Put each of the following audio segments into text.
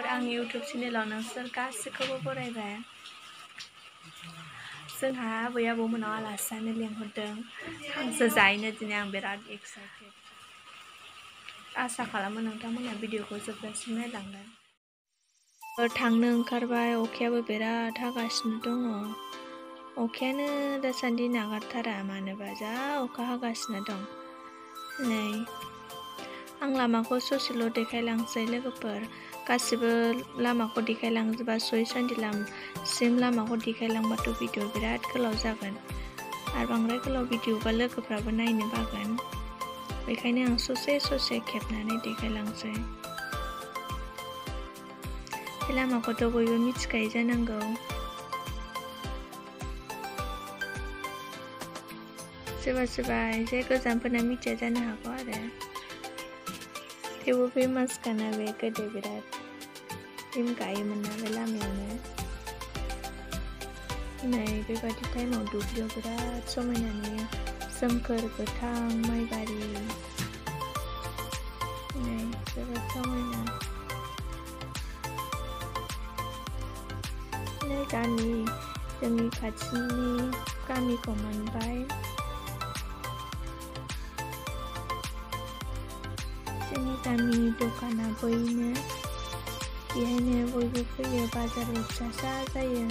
आंनि YouTube चेनेलाव नोंसोर गासिखौबो बरायबाय। जोंहा आबै आबौमोनाव आलासि जानो लेंहरदों। हांसो जाहैनो दिनै आं बिराद एक्साइटेड। आसा खालामो नोंथांमोना भिडिअखौ जोबजासिम नायलांगोन। थांनो ओंखारबाय, अखायाबो बिराद हागासिनो दङ। अखायानो दासान्दि नागारथारा, मानोबा जा अखा हागासिनो दं। नै आं लामाखौ ससेल' देखायलांसै लोगोफोर। गासिबो लामाखौ देखायलांजोबा, सयसान्दिलामसिम लामाखौ देखायलांबाथ' भिडिअ बिराद गोलाव जागोन। आरो बांद्राय गोलाव भिडिअबा लोगोफ्राबो नायनो बागोन। बेखायनो आं ससे खेबनानै देखायलांसै। बे लामाखौथ' बयबो मिथिखायो जानांगौ। सोरबा एसे गोजानफोरना मिथिया जानो हागौ आरो। थेवबो फेमासखाना बे, गोदो बिराद फिल्म गायोमोन ना बे लामायावनो। नै बेबायदि टाइमाव दुब्लियाव बिराद समायना नुयो, सोमखोर गोथां माइबारि। नै जोबोद समायना। नै जोंनि खाथिनि गामिखौ मोनबाय। जोंनि गामिनि दखाना बैनो, बेहायनो बयबो फैयो, बाजारबो फिसा जायो।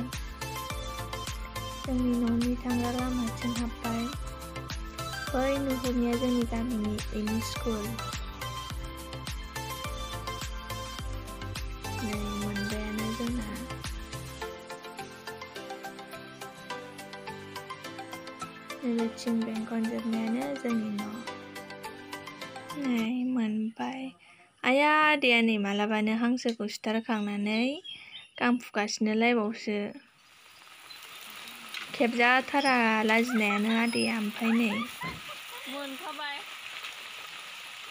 जोंनि न'नि थांग्रा लामाथिं हाबबाय। बै नुहुरनाया जोंनि गामिनि एम इ स्कुल। नै मोनबायानो जोंना। नैबेथिं बेंखनजोबनायानो जोंनि न'। नै मोनबाय। आया आदैया नै मालाबानो हांसोखौ सिथारखांनानै गां फुगासिनो लाइभआवसो। खेबजाथारा लाजिनायानो आदैया, ओमफ्राय नै मोनखाबाय।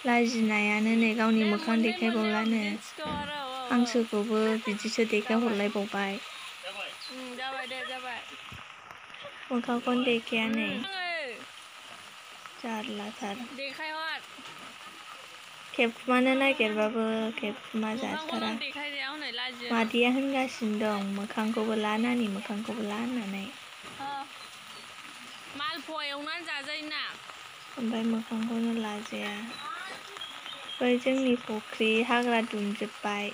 लाजिनायानो नै गावनि मोखां देखायबावलानो। हांसोखौबो बिदिसो देखायहरलायबावबाय। जाबाय। मोखांखौनो देखाया नै, जारलाथार। देखायहर। खेबखुमानो नागिरबाबो खेबखुमा मोखांखौनो जाथारा। देखायजाया हनै लाजियो। मादैया होनगासिनो दं, मोखांखौबो ला नानि मोखांखौबो ला होननानै। मालपवा एवनानै जाजायोना। ओमफ्राय मोखांखौनो लाजाया। बै जोंनि फुख्रि, हाग्रा दुमजोब्बाय।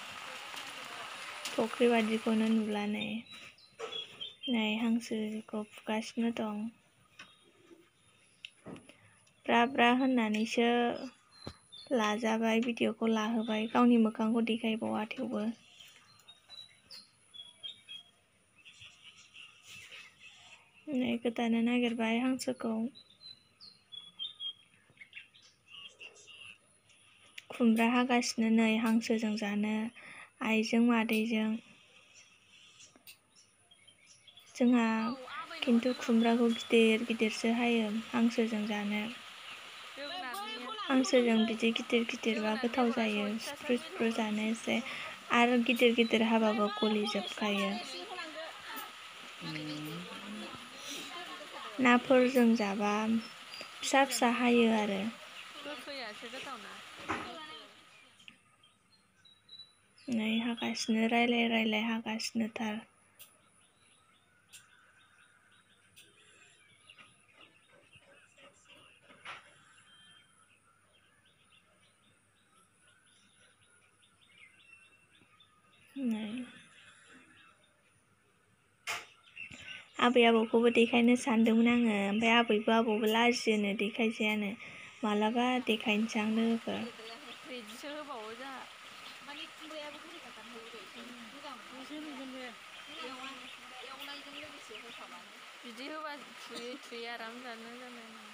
फुख्रि बादिखौनो नुला नै। नै हांसोखौ फुगासिनो दं। ब्रा होननानैसो लाजाबाय, भिडिअखौ लाहोबाय, गावनि मोखांखौ देखायबावा थेवबो। नै गोदानो नागिरबाय हांसोखौ। खुमब्रा हागासिनो नै हांसोजों जानो आइजों मादैजों। जोंहा खिन्थु खुमब्राखौ गिदिरसो हायो हांसोजों जानो। हांसोजों बिदि गिदिरबा गोथाव जायो, सिफ्रु जानो एसे। आरो गिदिर हाबाबो गलिजोबखायो। नाफोरजों जाबा फिसा हायो आरो। गोखैयासो गोथावना। नै हागासिनो, रायलाय हागासिनोथार। नै आबै आबौखौबो देखायनो सानदोंमोन आङो, ओमफ्राय आबौबो लाजियोनो, देखायजायानो। मालाबा देखायनोसै आं लोगोफोर। बिदिसो होबावो जोंहा। माने खुमब्रायाबो गुरै एवनायजों लोगोसे होफाबानो। बिदि होबा थुयै आराम जानो जानाय नङा।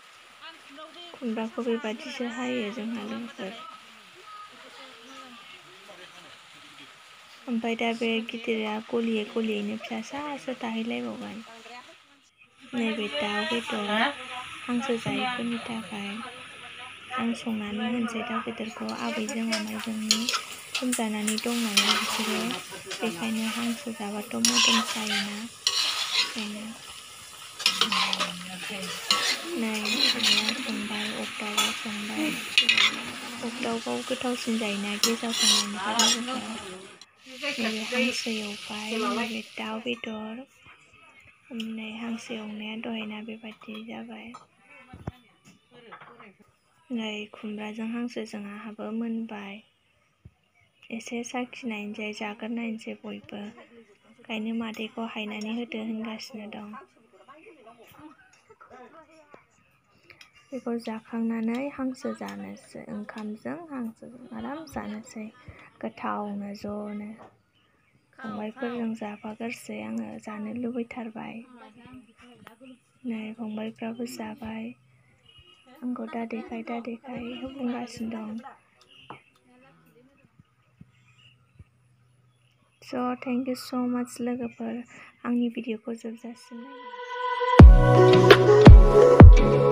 खुमब्राखौ बेबादिसो हायो जोंहा लोगोफोर। ओमफ्राय दा बे गिदिरा गलियैनो फिसासो थाहैलायबावगोन। नैबे दाउ बेदर, हांसो जायैफोरनि थाखाय आं संनानै होनोसै दाउ बेदरखौ। आबैजों आमाइजोंनि लोमजानानै दं नालाय बिसोरो, बेखायनो हांसो जाबाथ' मोदोम सायोना, ओंखायनो। नै आइया संबाय, अगदाबाव संबाय। अगदाबाव गोथावसिन जायोना गेसाव संनायनिफ्राय लोगोफोर। नैबे हांसो एवबाय नैबे दाउ बेदर नै हांसो एवनाया दहायना बेबायदि जाबाय नै खुमब्राजों हांसोजों आहाबो मोनबाय एसे साखिनायनोसै जाग्रोनायनोसै बयबो ओंखायनो मादैखौ हायनानै होदो होनगासिनो दं बेखौ जाखांनानै हांसो जानोसै ओंखामजों हांसोजों आराम जानोसै गोथावनो ज'नो फंबायफोरजों जाफागोरसै आङो जानो लुबैथारबाय नै फंबायफ्राबो जाबाय आंखौ दादैखाय बुंगासिनो दं स' थेंक इउ स' माच लोगोफोर आंनि भिडिअखौ जोबजासिम नायनो